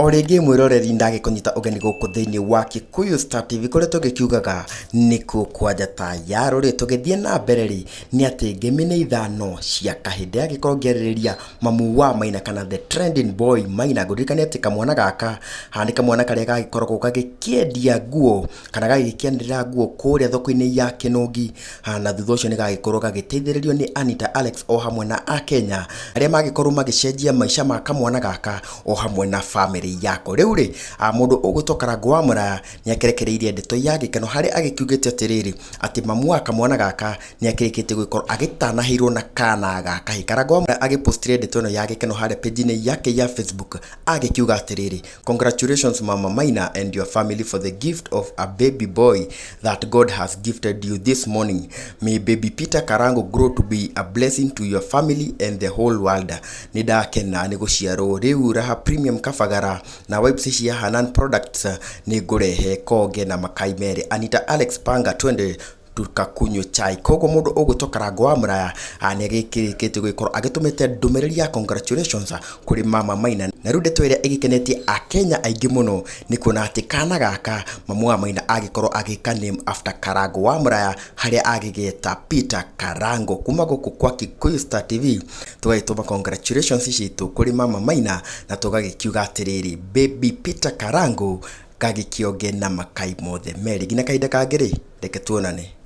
O rĩngĩ mwĩroreri ndagĩkũnyita ũgeni gũkũ thĩinĩ wa Kikuyu Star TV kũrĩa tũgĩkiugaga nĩkuo kwa njata ya rũrĩrĩ. Tũgĩthiĩ na mbere rĩ, nĩ atĩ ngemi nĩ ithano cia kahĩndĩ agĩkorwo ngĩarĩrĩria mamu wa Maina kana the trending boy Maina. Ngũririkanie atĩ kamwana gaka haha nĩ kamwana karĩa gagĩkoragwo gagĩkĩendia nguo kana gagĩkĩanĩrĩra nguo kũrĩa thoko-inĩ ya Kĩnũngi, na thutha ũcio nĩ gagĩkorwo gagĩteithĩrĩrio nĩ Anita Alex o hamwe na Akenya arĩa magĩkorwo magĩcenjia maica ma kamwana gaka o hamwe na bamĩrĩ yako. Rĩu rĩ, mũndũ ũgwĩtwo Karangũ wa Mũraya nĩ akĩrekereirie ndeto ya gĩkeno harĩa agĩkiugĩte atĩrĩrĩ, atĩ mamu wa kamwana gaka nĩ akĩrĩkĩtie gũgĩkorwo agĩtanahĩirwo na kana ga kahĩĩ. Karangũ wa Mũraya agĩpostire ndeto ĩno ya gĩkeno harĩa page-inĩ yake ya Facebook agĩkiuga atĩrĩrĩ, Congratulations Mama Maina and your family for the gift of a baby boy that God has gifted you this morning. May baby Peter Karango grow to be a blessing to your family and the whole world. Nĩ ndakena nĩ gũciarwo rĩu Raha Premium Kabagara na wipes cia Hanan Products nĩ ngũrehe konge na makai merĩ. Anita Alex Panga twende tukakunywe chai. Koguo mũndũ ũgwĩtwo Karango wa Mũraya nĩ agĩkĩrĩkĩtie gũgĩkorwo agĩtũmĩte ndũmĩrĩri ya congratulations kũrĩ Mama Maina. Na rĩu ndeto ĩrĩa ĩgĩkenetie Akenya aingĩ mũno nĩ kuona atĩ kana gaka mamu wa Maina agĩkorwo agĩka name after Karango wa Mũraya harĩa agĩgeta Peter Karango. Kuma gũkũ kwa Kikuyu Star TV tũgagĩtũma congratulations citũ kũrĩ Mama Maina na tũgagĩkiuga atĩrĩrĩ, baby Peter Karango gagĩkĩonge na makai mothe merĩ. Nginya kahinda kangĩ rĩ, reke tuonane.